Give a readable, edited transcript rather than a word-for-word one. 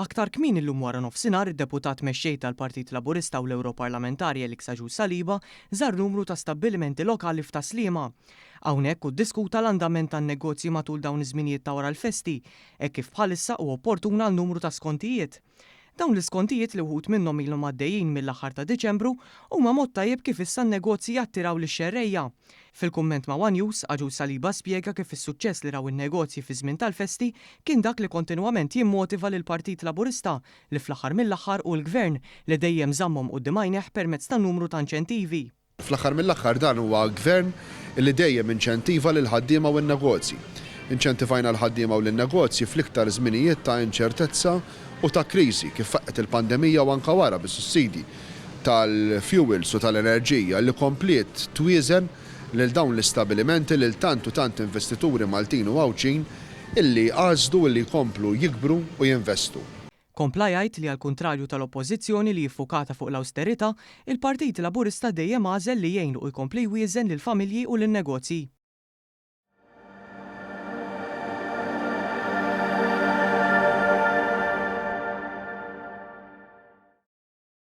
Aktar kmieni llum waranofsinhar id-Deputat Mexxej tal-Partit Laburista u l-Ewroparlamentari Alex Agius Saliba żar numru ta' stabbilimenti lokali f'Tas-Sliema. Hawnhekk hu ddiskuta l-andament tan-negozji matul dawn iż-żminijiet ta' wara l-festi, hekk kif bħalissa hu opportun għal numru ta' skontijiet. Dawn l-iskontijiet li wħud minnhom ilhom għaddejjin mill-aħħar ta' Diċembru huma mod tajjeb kif issa n-negozji jattiraw lix-xerrejja. Fil-kumment ma' one News, Agius Saliba spjega kif is-suċċess li raw in-negozji fiż-żmien tal-festi kien dak li kontinwament jimmotiva lill-Partit Laburista li fl-aħħar mill-aħħar hu l-Gvern li dejjem żammhom quddiem għajnejh permezz ta' numru ta' inċentivi. Fl-aħħar mill-aħħar dan huwa Gvern li dejjem inċentiva lill-ħaddiema u n-negozji. Inċentivajna l-ħaddiema u lin-negozji fl-iktar żminijiet ta' inċertezza u ta' kriżi, kif faqqgħet il-pandemija u anke wara bis-sussidji tal-fuels u tal-enerġija li kompliet twieżen lil dawn l-istabilimenti, lil tant u tant investituri Maltin u Għawdxin illi għażlu illi jkomplu jikbru u jinvestu. Kompla jgħid li għall-kuntrarju tal-Oppożizzjoni li iffukata fuq l-awsterità, il-Partit Laburista dejjem għażel li jgħin u jkompli jwieżen lill-familji u lin-negozji.